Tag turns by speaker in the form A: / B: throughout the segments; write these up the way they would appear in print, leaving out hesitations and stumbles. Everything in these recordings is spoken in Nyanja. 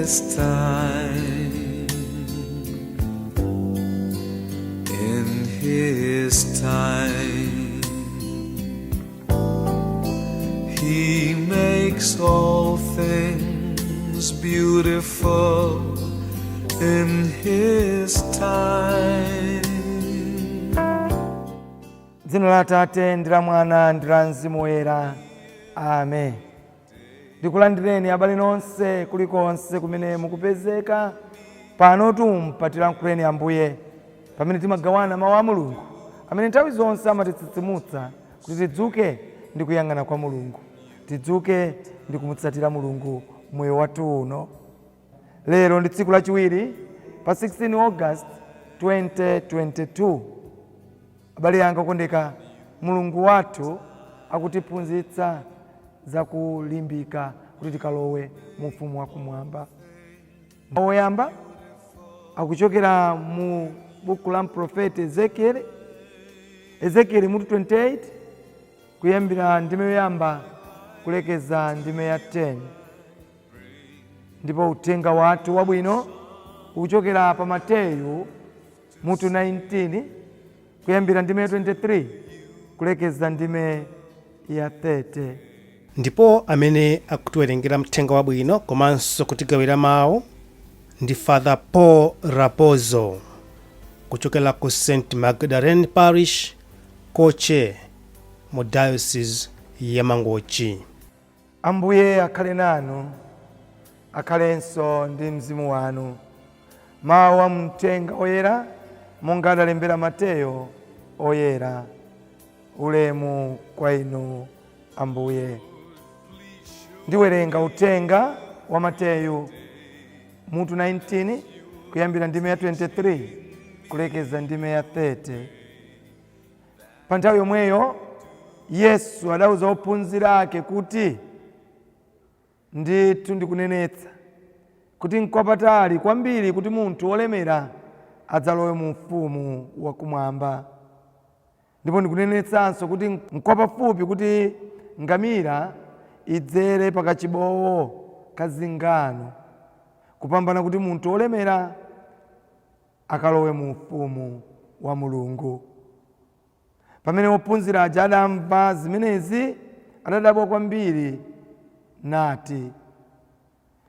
A: His time. In His time, He makes all things beautiful in His time.
B: Dzina la Atate ndi la Mwana ndi la Mzimu Woyera, amen. Ndikulandireni abale nonse kulikonse kumene mukupezeka pano pa Tilankhuleni Ambuye, pamene timagawana mawu a Mulungu amene nthawi zonse amatitsitsimutsa kuti tidzuke ndi kuyang'ana kwa Mulungu, tidzuke ndi kumutsatira Mulungu moyo wathu uno. Lero ndi tsiku lachiwiri pa 16 August 2022. Abale anga okondeka, Mulungu wathu akutiphunzitsa za kulimbika kuti tikalowe mu ufumu wakumwamba. Woyamba akuchokera mu buku la mprofeti Ezekieli, Ezekieli mutu 28, kuyambira ndime yoyamba kulekeza ndime ya 10. Ndipo uthenga wathu wabwino ukuchokera pa Mateyu mutu 19, kuyambira ndime ya 23 kulekeza ndime ya 30.
C: Ndipo amene akutiwerengera mthenga wabwino komanso kutigawira mawu ndi Father Paul Rapozo kuchokera ku St Magdalene Parish, Koche, mu Diocese ya Mangochi.
B: Ambuye akhale nanu, akhalenso ndi mzimu wanu. Mawu a mthenga oyera monga adalembera Mateyo oyera. Ulemu kwa inu, Ambuye. Ndiwerenga uthenga wa Mateyu mutu 19, kuyambira ndime ya 23 kulekeza ndime ya 30. Pa nthawi yomweyo Yesu adauza ophunzira ake kuti, "Ndithu ndikunenetsa kuti nkwapatali kwambiri kuti munthu wolemera adzalowe mu ufumu wakumwamba. Ndipo ndikunenetsanso kuti nkwapafupi kuti ngamira idzere pakachibowo kazingano kupambana kuti munthu wolemera akalowe mu ufumu wa Mulungu." Pamene ophunzira aja adamva zimenezi, adadabwa kwambiri nati,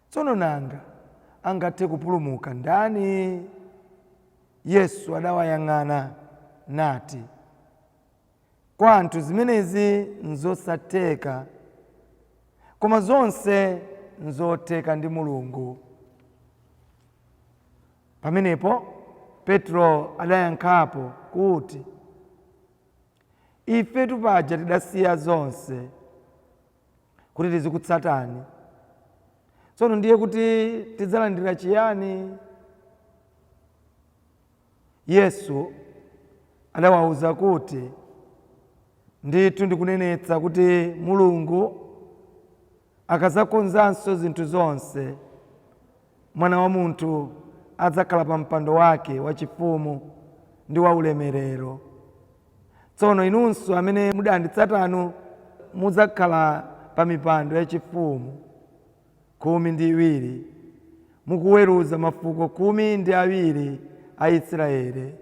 B: "Tsono nanga angathe kupulumuka ndani?" Yesu adawayang'ana nati, "Kwa anthu zimenezi nzosatheka, koma zonse nzotheka ndi Mulungu." Pamenepo Petro adayankhapo kuti, "Ifetu paja tidasiya zonse kuti tizikutsatani. Tsono ndiye kuti tidzalandira chiyani?" Yesu adawawuza kuti, "Ndithu ndikunenetsa kuti Mulungu akazakonzanso zinthu zonse, Mwana wa Munthu adzakhala pa mpando wake wachifumu ndi waulemerero. Tsono inunso amene mudanditsatanu mudzakhala pa mipando yachifumu 12, mukuweruza mafuko 12 a Israeli.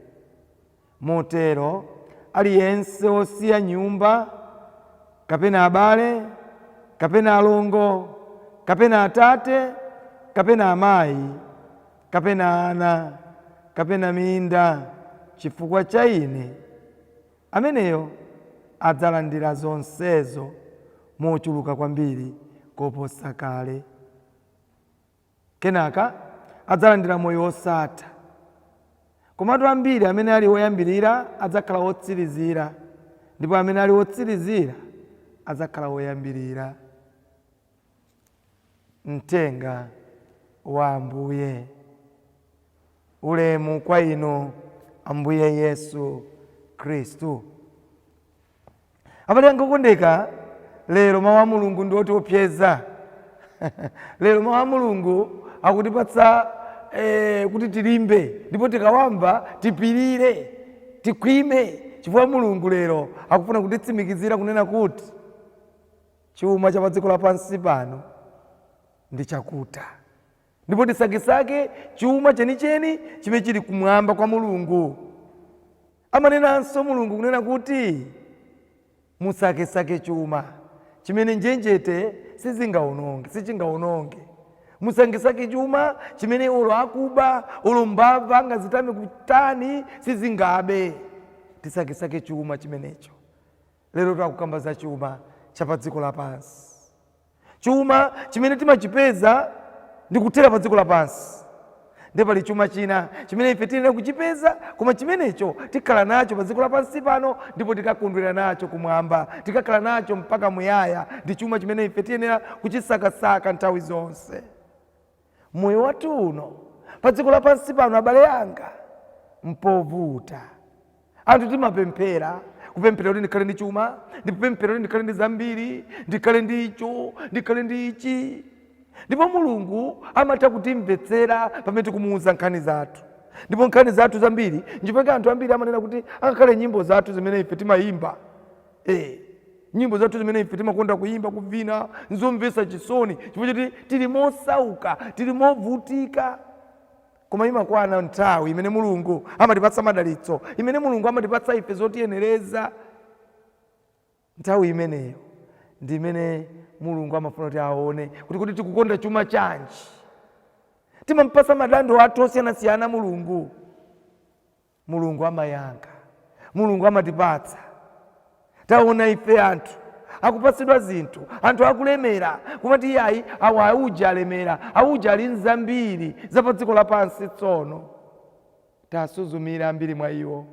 B: Motero aliyense wosiya nyumba, kapena abale, kapena alongo, kapena atate, kapena amayi, kapena ana, kapena minda chifukwa cha Ine, ameneyo adzalandira zonsezo mochuluka kwambiri koposa kale. Kenaka adzalandira moyo wosatha. Komatu ambiri amene ali oyambirira adzakhala otsirizira, ndipo amene ali otsirizira adzakhala oyambirira." Mthenga wa Ambuye. Ulemu kwa inu, Ambuye Yesu Khristu. Abale anga okondeka, lero mawu a Mulungu ndi otiopseza. Lero mawu a Mulungu akutipatsa kuti tilimbe, ndipo tikawamva tipirire, tikhwime, chifukwa Mulungu lero akufuna kutitsimikizira kunena kuti chuma cha pa dziko lapansi pano ndi chakuta. Ndipo tisakesake chuma chenicheni chimene chili kumwamba kwa Mulungu. Amanenanso Mulungu kunena kuti musakesake chuma chimene njenjete sizingaononge, sichingaononge. Musakesake chuma chimene olo akuba, olo mbava angazitame kutani, sizingabe. Tisakesake chuma chimenecho. Lero takukamba za chuma cha pa dziko lapansi, chuma chimene timachipeza ndi kuthera pa dziko lapansi. Ndipo pali chuma china chimene ife tiyenera kuchipeza, koma chimenecho tikhala nacho pa dziko lapansi pano, ndipo tikakondwera nacho kumwamba, tikakhala nacho mpaka muyaya. Ndi chuma chimene ife tiyenera kuchisakasaka nthawi zonse moyo wathu uno pa dziko lapansi pano. Abale anga, mpovuta. Anthu timapemphera, kupemphera kuti ndikhale ndi chuma, ndikupemphera kuti ndikhale ndi zambiri, ndikhale ndi icho, ndikhale ndi ichi. Ndipo Mulungu amatha kutimvetsera pamene tikumuwuza nkhani zathu, ndipo nkhani zathu zambiri. Nchifukwa anthu ambiri amanena kuti angakhale nyimbo zathu zimene ife timayimba, nyimbo zathu zimene ife timakonda kuyimba, kuvina, nzomvetsa chisoni, chifukwa choti tili mosauka, tili movutika. Koma imakwana nthawi imene Mulungu amatipatsa madalitso, imene Mulungu amatipatsa ife zotiyenereza. Nthawi imeneyo ndi imene Mulungu amafuna kuti aone kuti tikukonda chuma chanji. Timampasa madando athu osiyanasiyana Mulungu. Mulungu amayankha, Mulungu amatipatsa. Taona ife anthu akupatsidwa zinthu, anthu akulemera, kumati iyayi, awa auja alemera, auja ali nzambiri za pa dziko lapansi. Tsono tasuzumira ambiri mwa iwo,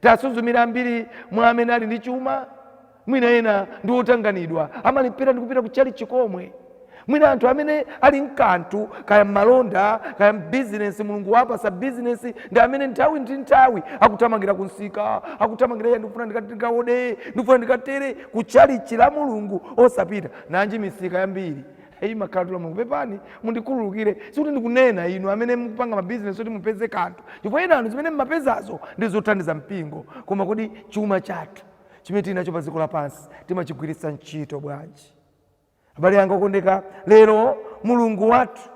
B: tasuzumira ambiri mwa amene ali ndi chuma. Mwina ena ndi otanganidwa, amalephera ndi kupita kutchalitchi komwe. Mwina anthu amene ali mkanthu, kaya mmalonda, kaya mbizinesi, Mulungu wapasa bizinesi, ndi amene nthawi ndi nthawi akuthamangira kunsika, akuthamangira, iye ndikufuna ndikaode, ndikufuna ndikatere, kutchalitchi la Mulungu osapita. Nanji misika yambiri imakhala tula. Mulungu, pepani, mundikhululukire, sikuti ndikunena inu amene mukupanga mabizinesi kuti mupeze kanthu, chifukwa ena zimene mmapezazo ndi zothandiza mpingo. Koma kodi chuma chathu chimene tili nacho pa dziko lapansi timachigwiritsa ntchito bwanji? Abale anga okondeka, lero Mulungu wathu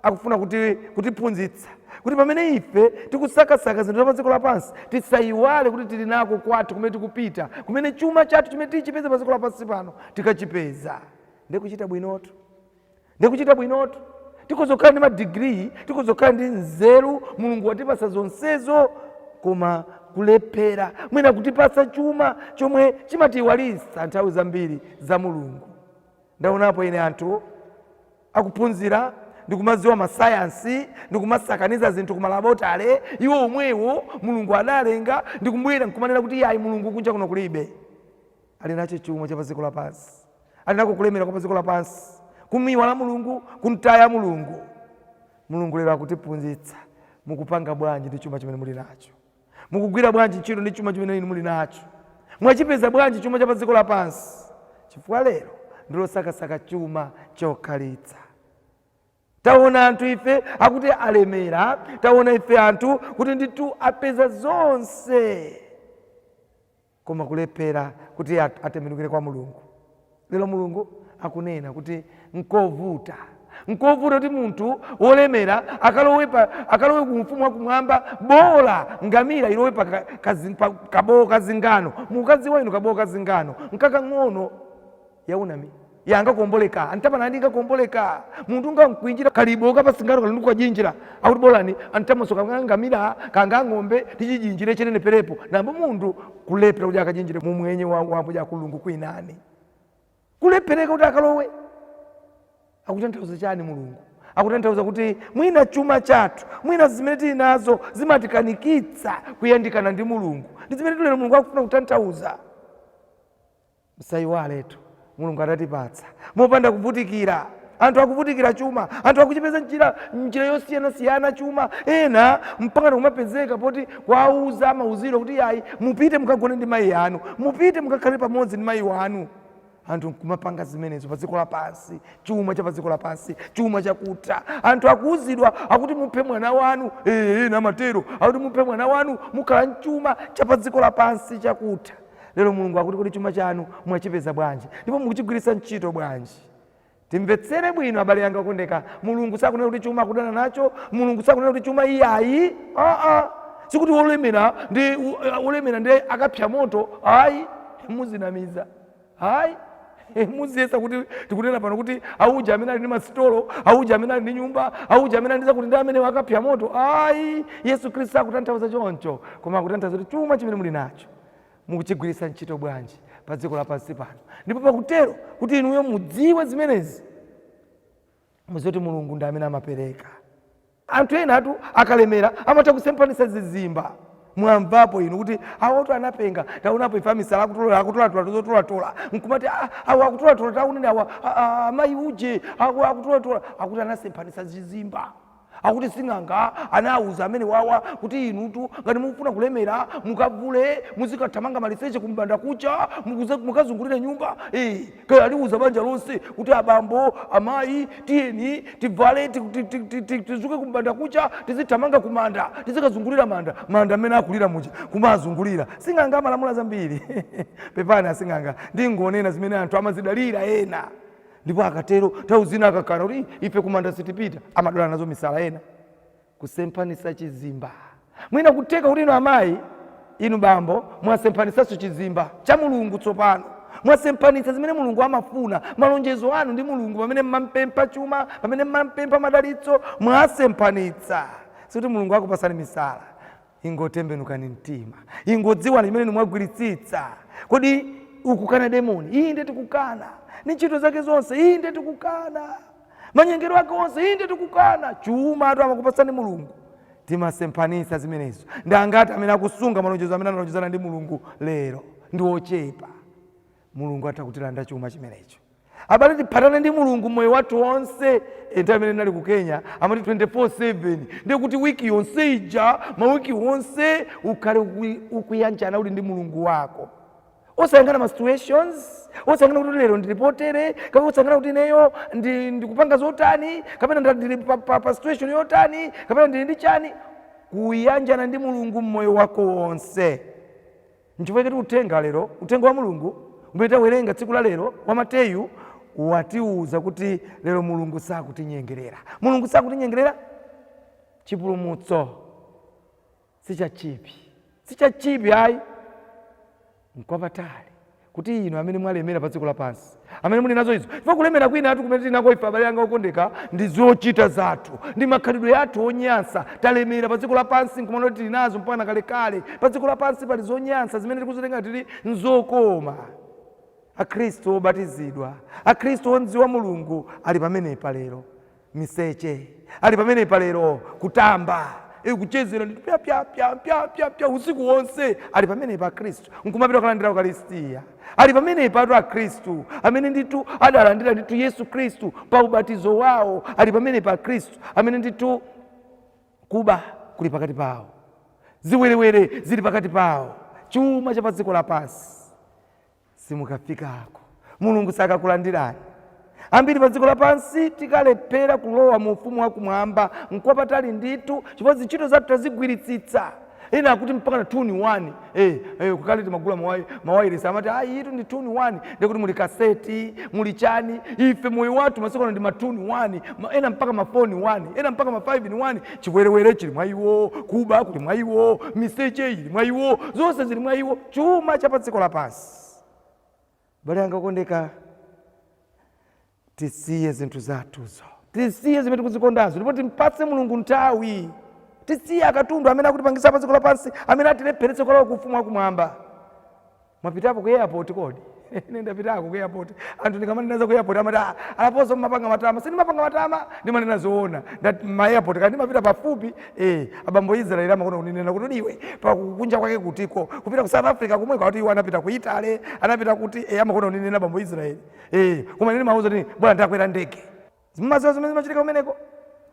B: akufuna kuti kutiphunzitsa kuti pamene ife tikusakasaka zinthu za pa dziko lapansi, tisayiwale kuti tili nako kwathu kumene tikupita, kumene chuma chathu chimene tichipeza pa dziko lapansi pano tikachipeza ndikuchita bwinotu, ndikuchita bwinotu. Tikuzokhala ndi madigiri, tikuzokhala ndi nzeru, Mulungu watipasa zonsezo, koma kulephera mwina kutipasa chuma chomwe chimatiyiwalitsa nthawi zambiri za Mulungu. Ndaonapo ine anthu akuphunzira, ndikumadziwa masayansi, ndikumasakaniza zinthu kumalaboratory, iwo omwewo Mulungu adalenga, ndikumbwera nkumanena kuti yayi, Mulungu kunja kuno kulibe. Ali nacho chuma cha pa dziko lapansi, ali nako kulemera kwa pa dziko lapansi, kumiwala Mulungu, kumtaya Mulungu. Mulungu lero akutiphunzitsa: mukupanga bwanji ndi chuma chimene muli nacho? Mukugwira bwanji ntchito ndi chuma chimene inu muli nacho? Mwachipeza bwanji chuma cha pa dziko lapansi? Chifukwa lero ndilosakasaka chuma chokhalitsa. Taona anthu ife akuti alemera, taona ife anthu kuti ndithu apeza zonse, koma kulephera kuti atembenukire kwa Mulungu. Lero Mulungu akunena kuti nkovuta, nkovuta kuti munthu wolemera akalowe ku ufumu wakumwamba. Bola ngamira ilowe pa kabowo kazingano. Mukadziwa inu kabowo kazingano nkakang'ono, yaunami yanga komboleka antapana andi ngakomboleka munthu ngankwinjira kalibo kapasingano kali ndikukajinjira, akuti bolani antamoso kangamira kanga ng'ombe tichijinjire chenene perepo. Nambo munthu kulephera kuti akajinjire mumwenye wa ja kulungu kwinani, kulephereka kuti akalowe. Akutanthauza chani Mulungu? Akutanthauza kuti mwina chuma chathu, mwina zimene tili nazo zimatikanikitsa kuyandikana ndi Mulungu. Ndi zimene tulero Mulungu akufuna kutanthauza. Msayiwaletu, Mulungu adatipatsa mopanda kuvutikira. Anthu akuvutikira chuma, anthu akuchipeza njira yosiyanasiyana chuma. Ena mpaka kumapezeka poti kwauza mauziro kuti yayi, mupite mukagone ndi mayi anu, mupite mukakhale pamodzi ndi mayi wanu. Anthu nkumapanga zimenezo pa dziko lapansi, chuma cha pa dziko lapansi, chuma chakutha. Anthu akuuzidwa akuti muphe mwana wanu, ena amatero, akuti muphe mwana wanu, mukhala mchuma cha pa dziko lapansi chakutha. Lero Mulungu akuti, kodi chuma chanu mwachipeza bwanji, ndipo mukuchigwiritsa ntchito bwanji? Timvetsere bwino, abale anga okondeka. Mulungu sakunena kuti chuma akudana nacho. Mulungu sakunena kuti chuma iyayi. Aa, sikuti wolemera ndi wolemera ndi akapsa moto, ayi. Muzinamiza, ayi. Muziyesa kuti tikunena pano kuti auja amene ali ndi masitolo, auja amene ali ndi nyumba, auja amene ali ndi zakuti ndi amene akapsa moto, ayi. Yesu Khristu sakutanthauza choncho, koma akutanthauza kuti chuma chimene muli nacho mukuchigwiritsa ntchito bwanji pa dziko lapansi pano? Ndipo pakutero kuti inuyo mudziwe zimenezi, mudziwe kuti Mulungu ndi amene amapereka. Anthu ena atu akalemera amatha kusemphanitsa zizimba. Mwamvapo inu kuti awoto anapenga? Taonapo ife amisala akutola, akutolatola zotolatola, nkumati, "Ah, awo akutolatola, taoneni awa, amayi uje akutolatola." Akuti anasemphanitsa zizimba. Akuti sing'anga anawuza amene wawa kuti, "Inutu ngati mukufuna kulemera, mukavule, muzikathamanga maliseche kumbanda kucha, mukazungulire nyumba." Kaya aliuza banja lonse kuti, "Abambo, amayi, tiyeni tivale, tizuke kumbanda kucha, tizithamanga kumanda, tizikazungulira manda, manda amene akulira muja kumazungulira." Sing'anga amalamula zambiri. Pepani asing'anga, ndingonena zimene anthu amazidalira ena. Ndipo akatero, nthawi zina akakana kuti, "Ife kumanda sitipita," amadwala nazo misala ena, kusemphanitsa chizimba. Mwina kutheka kuti inu amayi, inu bambo, mwasemphanitsanso chizimba cha Mulungu. Tsopano mwasemphanitsa zimene Mulungu amafuna, malonjezo anu ndi Mulungu pamene mmampempha chuma, pamene mmampempha madalitso, mwasemphanitsa. Sikuti Mulungu akupasani misala. Ingotembenukani mtima, ingodziwani chimene mwagwiritsitsa. Kodi ukukana demoni? Inde, tikukana ndi ntchito zake zonse. Inde, tikukana manyengero ake onse. Inde, tikukana. Chuma atu amakupasani Mulungu, timasemphanitsa zimenezo. Ndi angati amene akusunga malonjezo amene analonjezana ndi Mulungu lero? Ndi ochepa. Mulungu atha kutilanda chuma chimenecho. Abale, tiphatane ndi Mulungu moyo wathu wonse. Nthawi imene ndinali ku Kenya amati 24/7, ndiye kuti wiki yonse ija, mawiki wonse ukhale ukuyanjana uli ndi Mulungu wako, osayang'ana ma situations, osayang'ana kuti lero ndili potere, kapena osayang'ana kuti ineyo ndikupanga zotani, kapena ndili pa situation yotani, kapena ndili ndi chani. Kuyanjana ndi Mulungu mmoyo wako wonse. Nchifukwa chake uthenga lero, uthenga wa Mulungu umene tawerenga tsiku la lero wa Mateyu, watiwuza kuti lero Mulungu sakutinyengerera. Mulungu sakutinyengerera. Chipulumutso sichachipi, sichachipi, ayi. Nkwapatali kuti inu amene mwalemera pa dziko lapansi, amene muli nazo izo, chifukwa kulemera kwina atu kumene tinako ife, abale anga okondeka, ndi zochita zathu, ndi makhalidwe athu onyansa. Talemera pa dziko lapansi nkumana kuti tili nazo mpaka kalekale. Pa dziko lapansi pali zonyansa zimene tikuzitenga tili nzokoma. Akhristu obatizidwa, Akhristu odziwa Mulungu ali pamenepa lero miseche, ali pamenepa lero kutamba, kuchezera ndi pya pya pya pya pya pya usiku wonse. Ali pamenepa Akhristu nkumapita kukalandira Ukaristiya. Ali pamenepa atu Akhristu amene ndithu adalandira ndithu Yesu Khristu pa ubatizo wawo. Ali pamenepa Akhristu amene ndithu kuba kuli pakati pawo, ziwerewere zili pakati pawo, chuma cha pa dziko lapansi. Simukafikako, Mulungu sakakulandirani. Ambiri pa dziko lapansi tikalephera kulowa mu ufumu wakumwamba. Nkwapatali ndithu, chifukwa zintchito zathu tazigwiritsitsa. Ena akuti mpaka na 2 in 1. Kukale timagula mawayilesi, amati, "Ayi, itu ndi 2 in 1," ndikuti muli kaseti, muli chani. Ife moyo wathu masiku ano ndi ma 2 in 1, ena mpaka ma 4 in 1, ena mpaka ma 5 in 1. Chiwerewere chili mwa iwo, kuba kuli mwa iwo, miseche ili mwa iwo, zonse zili mwa iwo, chuma cha pa dziko lapansi. Bale anga okondeka, tisiye zinthu zathuzo, tisiye zimene tikuzikondazo, ndipo timpatse Mulungu nthawi. Tisiye akatundu amene akutipangisa pa dziko lapansi, amene atilepheretse kulowa ku ufumu wakumwamba. Mwapitapo ku airport kodi? Ine ndapitako ku airport. Anthu ndikamanena za ku airport amati, "Ah, alapozo mmapanga matama." Sindimapanga matama, ndimanena zoona. Ndati ma airport kandi ndimapita pafupi. Abambo Israeli amakonda kuninena kuti, "Iwe, pakunja kwake kutiko kupita ku South Africa kumweko?" Akuti iwo anapita ku Italy, anapita kuti. Amakonda kuninena abambo Israeli. Koma ine ndimawuza kuti bwana ndakwera ndege. Zimaziwa zimene zimachitika kumeneko?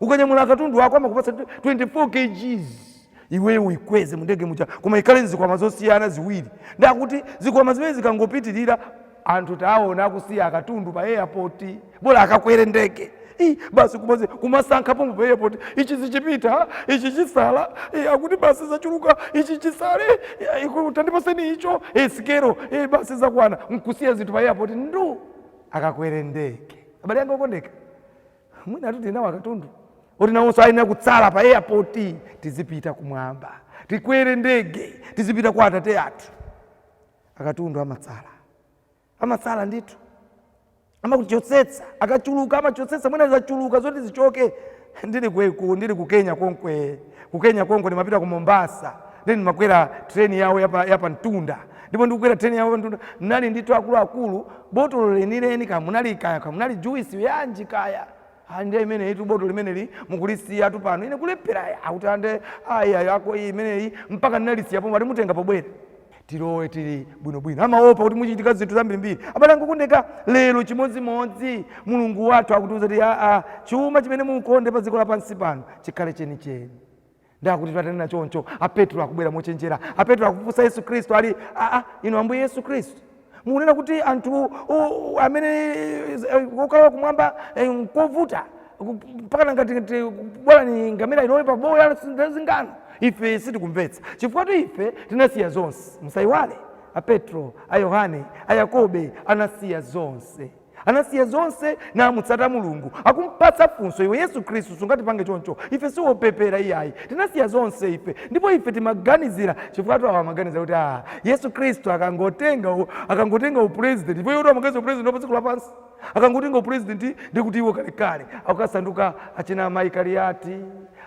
B: Ukanyamula akatundu ako amakupatsa 24 kgs, iweyo uyikweze mundege muja, koma ikhale nzikwama zosiyana ziwiri. Ndakuti zikwama zimene zikangopitirira, anthu taona akusiya akatundu pa airport, bola akakwere ndege. Ii, basi kumasankha pomwe pa airport, ichi zichipita, ichi chisala. Akuti basi zachuluka, ichi chisale, tandipaseni icho, sikero, basi zakwana, nkusiya zinthu pa airport ndu akakwere ndege. Abale anga okondeka, mwina atuti nawo akatundu oti nawonso ayenera kutsala pa airport. Tizipita kumwamba, tikwere ndege, tizipita kwa Atate athu. Akatundu amatsala, amatsala ndithu, amakuchotsetsa akachuluka, amachotsetsa. Mwina zachuluka zoti zichoke. Ndili ku Kenya konkwe, ku Kenya konko, ndimapita ku Mombasa, then ndimakwera treni yawo yapa mtunda. Ndipo ndikukwera treni yawo yapa mtunda, nali ndithu akuluakulu, botolo lenileni, kamunali kaya kamunali juice yanji kaya. Ande imene itu botolo limeneli mukulisiya tu pano, ine kulephera akuti ande ayi ayi ako iyi imeneyi, mpaka ndinalisiya pomwe ati mutenga pobwera tilowe tili bwinobwino. Amaopa kuti muchitika zinthu zambirimbiri. Abale anga okondeka, lero chimodzimodzi Mulungu wathu akutiuza kuti aa, chuma chimene mukonde pa dziko lapansi pano chikhale chenicheni. Ndakuti tatanena choncho, aPetro akubwera mochenjera. APetro akufunsa Yesu Khristu ali, aa, inu Ambuye Yesu Khristu, mukunena kuti anthu amene okalowa kumwamba nkovuta mpaka ngati bora ni ngamira ilowe pa bowo ya zingano. Ife sitikumvetsa chifukwa tu ife tinasiya zonse. Musayiwale, aPetro, aYohane, aYakobe anasiya zonse, anasiya zonse namutsata Mulungu. Akumpatsa funso, iwe Yesu Khristu, sungatipange choncho, ife siwopepera iyayi, tinasiya zonse ife. Ndipo ife timaganizira, chifukwa tu awa amaganizira kuti ah, Yesu Khristu akangotenga upresident, ndipo iwo amaganiza upresident wa pa dziko lapansi, akangotenga upresident ndikuti iwo kalekale akukasanduka achina Maikaliati,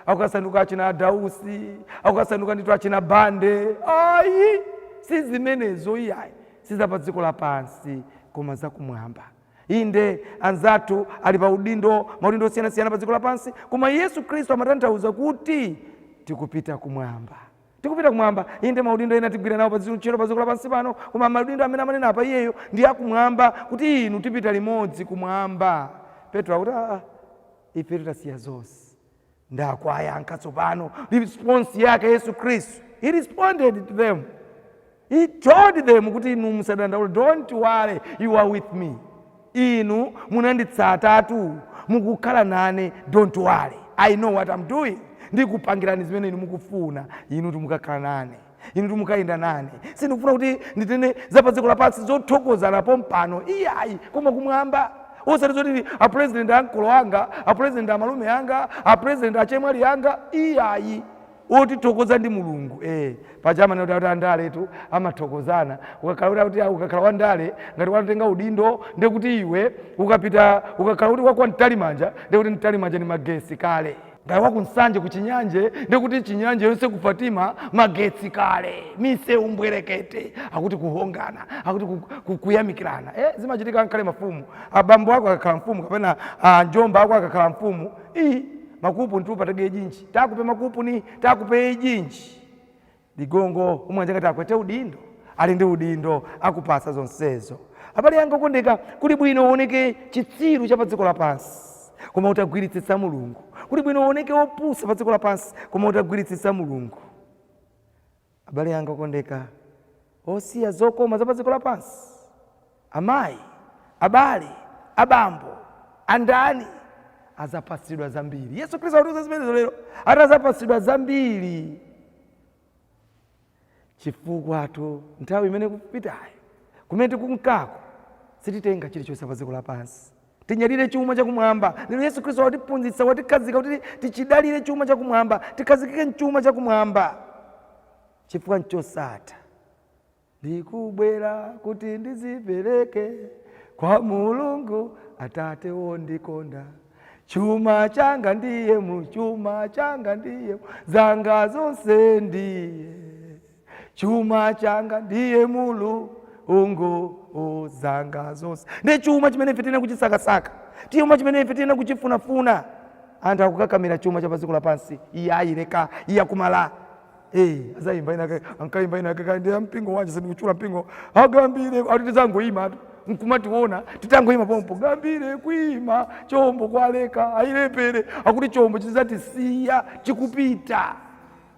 B: akukasanduka achina Adausi, akukasanduka ndithu achina Bande. Ayi, si zimenezo iyayi, si za pa dziko lapansi koma zakumwamba. Inde, anzathu ali pa udindo, maudindo osiyanasiyana pa dziko lapansi, koma Yesu Khristu amatanthauza kuti tikupita kumwamba, tikupita kumwamba. Inde, maudindo ena tigwira nawo pa ntchito pa dziko lapansi pano, koma maudindo amene amanena apa iyeyo ndi akumwamba, kuti inu tipita limodzi kumwamba. Petro akuti, aa, ife titasiya zonse. Ndakwayankha tsopano response yake Yesu Khristu. He responded to them, he told them kuti inu musadandaule, don't worry, you are with me. Inu munanditsatatu, mukukhala nane, don't worry, I know what I'm doing. Ndikupangirani zimene inu mukufuna. Inu timukakhala nane, inu timukayenda nane. Sindikufuna kuti nditene za pa dziko lapansi zothokozana pompano iyayi, koma kumwamba, osati zoti apresident ankolo anga, apresident amalume anga, apresident achemwali anga iyayi. Otithokoza ndi Mulungu. Pachama kuti andaletu amathokozana. Ukakhala kuti ukakhala wandale, ngati watenga udindo, ndekuti iwe ukapita, ukakhala kuti wakwa Mtalimanja, ndekuti Mtalimanja ni magesi kale. Ngati wakunsanje kuchinyanje, ndekuti Chinyanje yonse ku Fatima magetsi kale, misewu mbwerekete. Akuti kuhongana, akuti kuyamikirana. Zimachitika nkhale mafumu. Abambo ako akakhala mfumu kapena njomba ako akakhala mfumu, iyi makupu ntiupatage jinji, takupe makupu ni takupe jinji ligongo umwanja ngati akwete udindo, ali ndi udindo, akupasa zonsezo. Abale yanga okondeka, kuli bwino uoneke chitsiru cha pa dziko lapansi koma utagwiritsitsa Mulungu. Kuli bwino uoneke wopusa pa dziko lapansi koma utagwiritsitsa Mulungu. Abale yanga okondeka, osiya zokoma za pa dziko lapansi, amayi, abale, abambo, andani, azapatsidwa zambiri. Yesu Khristu akutiuza zimenezo lero, ati azapatsidwa zambiri, chifukwa tu nthawi imene kupitayo, kumene tikunkako, sititenga chilichonse pa dziko lapansi. Tinyadire chuma chakumwamba. Lero Yesu Khristu watiphunzitsa, watikhazika kuti tichidalire chuma chakumwamba, tikhazikike mchuma chakumwamba, chifukwa nchosatha. Ndikubwera kuti ndizipereke kwa Mulungu Atate wondikonda. Chuma changa ndiye mu, chuma changa ndiye mu, zanga zonse ndiye. Chuma changa ndiye Mulungu, zanga zonse. Ndi chuma chimene ife tiyena kuchisakasaka, chuma chimene ife tiyena kuchifunafuna. Anthu akukakamira chuma cha pa dziko lapansi. Iye ayileka, iye akumala. Azayimba ina, ankaimba ina kaka ndi mpingo wanje, sindikuchula mpingo. Agambire ati tizangoyima tu nkumationa titangoyima pompo, gambire kuima chombo kwaleka ayilepere, akuti chombo chizatisiya chikupita.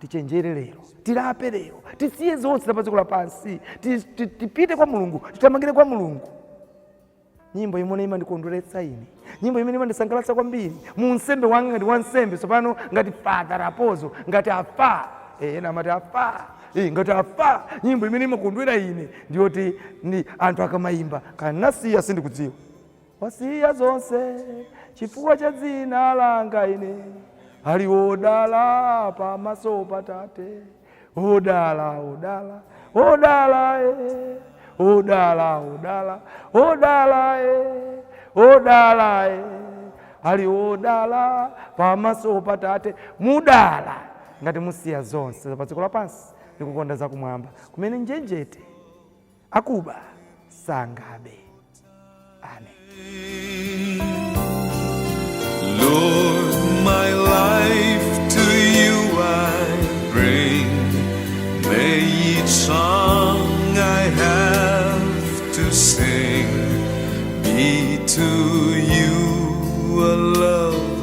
B: Tichenjere lero, tilape lero, tisiye zonse za pa dziko lapansi, tipite kwa Mulungu, titamangire kwa Mulungu. Nyimbo imene imandikondweretsa ine, nyimbo imene imandisangalatsa kwambiri mu nsembe wanga ngati wansembe tsopano, ngati Father Rapozo, ngati afa, ena amati afa, ngati afa, nyimbo imene imakondwera ine ndiyoti ndi anthu akamayimba kanasiya sindikudziwa. Wasiya zonse chifukwa cha dzina langa ine, ali wodala pamaso pa Tate. Odala, odala, odala e, odala, odala, odala e, odala e, ali odala pamaso pa Tate. Mudala ngati musiya zonse za pa dziko lapansi ndikukonda zakumwamba, kumene njenjete akuba sangabe. Amen.
A: Lord, my life to you I bring. May each song I have to sing be to you a love